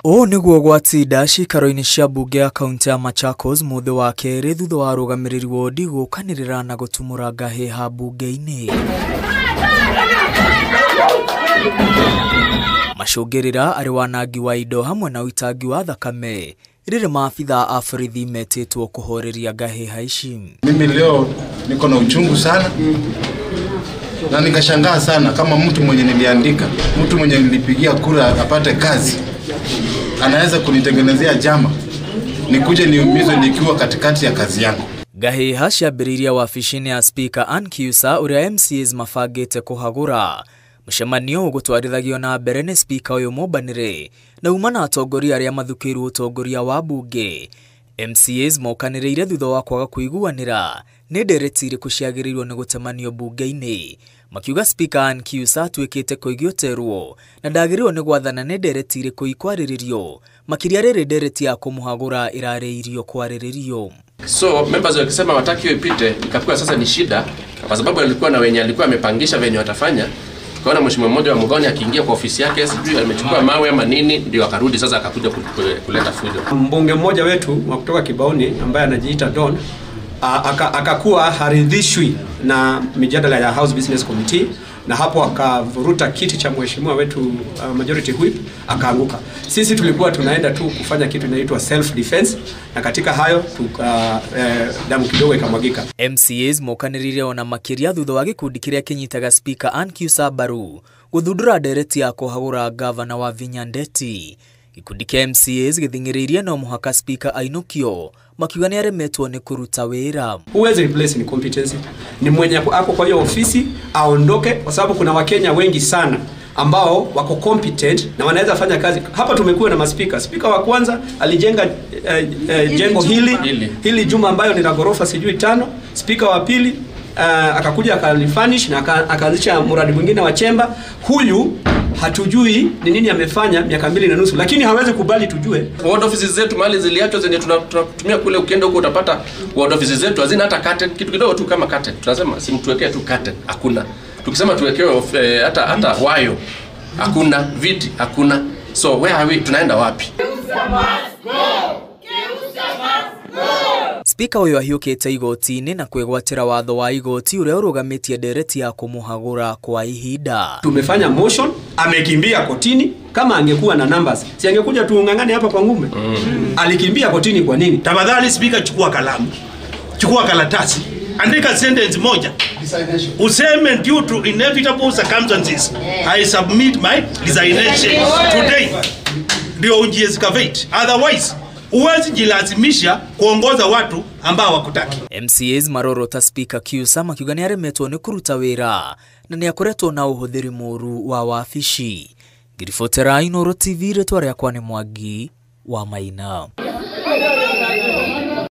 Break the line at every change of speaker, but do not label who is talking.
Ũũ nĩguo gwatinda ciikaro-inĩ cia mbunge ya kaunti ya Machakos mũthĩ wa kerĩ thutha wa arũgamĩrĩri wondi gũkanĩrĩra na gũtumũra ngahĩha mbunge-inĩ. Macũngĩrĩra arĩ wanangi wa indo hamwe na ũitangi wa thakame rĩrĩ maabithaa a borithi metĩtwo kũhoreria ngahĩha ici.
Mimi leo niko na uchungu sana na nikashangaa sana kama mtu mwenye niliandika, mtu mwenye nilipigia kura apate kazi, anaweza kunitengenezea jama nikuje niumizwe nikiwa katikati ya kazi yangu.
Ngahĩha ciambĩrĩirie wabici-inĩ ya Speaker Ann Kiusa ũrĩa MCAs mabangĩte kũhagũra. Mũcemanio ũgũtwarithagio na mbere nĩ Speaker ũyũ mũmbanĩre na uma na atongoria arĩa mathukĩirwo ũtongoria wa mbunge. MCAs mokanĩrĩire thutha wa kwaga kũiguanĩra nĩ ndereti irĩkũ ciagĩrĩirwo nĩ gũtemanio mbunge-inĩ, makiuga Speaker Ann Kiusa atuĩkĩte koigi ũterwo na ndagĩrĩirwo nĩ gwathana nĩ ndereti irĩkũ ikwarĩrĩrio, makĩria rĩrĩ ndereti ya kũmũhagũra ĩrarĩirio kwarĩrĩrio.
So members wakisema wataki hiyo ipite, ikakuwa sasa ni shida kwa sababu alikuwa na wenye alikuwa amepangisha venye watafanya. Tukaona mheshimiwa mmoja wa Muthoni akiingia kwa ofisi yake, sijui amechukua mawe ama nini, ndio akarudi sasa akakuja kuleta fujo.
Mbunge mmoja wetu wa kutoka Kibaoni ambaye anajiita Don akakuwa haridhishwi na mijadala ya House Business Committee, na hapo akavuruta kiti cha mheshimiwa wetu majority whip akaanguka. Sisi tulikuwa tunaenda tu kufanya kitu inaitwa self defense, na katika hayo damu kidogo ikamwagika.
MCAs mokanĩrĩire ona makĩria thutha wa gĩkundi kĩrĩa kĩnyitaga Speaker Ann Kiusa mbaru gũthundũra ndereti ya kũhagũra gavana wa Wavinya Ndeti. Gĩkundi kĩa MCAs gĩthing'ĩrĩirie no mũhaka Speaker ainũkio, makiuga nĩ aremetwo nĩ kũruta wĩra.
Huwezi replace ni competency. Ni mwenye ako kwa hiyo ofisi aondoke, kwa sababu kuna Wakenya wengi sana ambao wako competent na wanaweza fanya kazi. Hapa tumekuwa na maspika. Speaker wa kwanza alijenga jengo hili jumba ambayo ni la ghorofa sijui 5. Speaker wa pili akakuja akalifurnish na akaanzisha mradi mwingine wa chemba. Huyu hatujui ni nini amefanya miaka 2.5, lakini hawezi kubali tujue.
Ward offices zetu mali ziliachwa zenye tunatumia kule, ukienda huko utapata ward offices zetu hazina hata curtain, kitu kidogo tu kama curtain. Tunasema si mtuwekee tu curtain, hakuna. Tukisema tuwekewe hata wayo, hakuna, viti hakuna. So where are we? Tunaenda wapi?
Speaker ũyũ ahiũkĩte igoti-inĩ na kwĩgwatĩra watho wa igoti ũrĩa ũrũgamĩtie ndereti ya kũmũhagũra kwa ihinda.
Tumefanya motion, amekimbia kotini. Kama angekuwa na numbers, si angekuja tuungangane hapa kwa ngume? Alikimbia kotini kwa nini?
Tafadhali Speaker, chukua kalamu, chukua karatasi, andika sentence moja. Useme due to inevitable circumstances, I submit my resignation today. Ndio ujiexcavate. Otherwise huwezi jilazimisha kuongoza watu ambao wakutaki.
MCAs marorota Speaker Kiusa makiuga nĩ aremetwo nĩ kũruta wĩra na nĩ akoretwo na ũhũthĩri mũũru wa wabici. Ngiribotera Inooro TV, rĩtwa rĩakwa nĩ Mwangi wa Maina.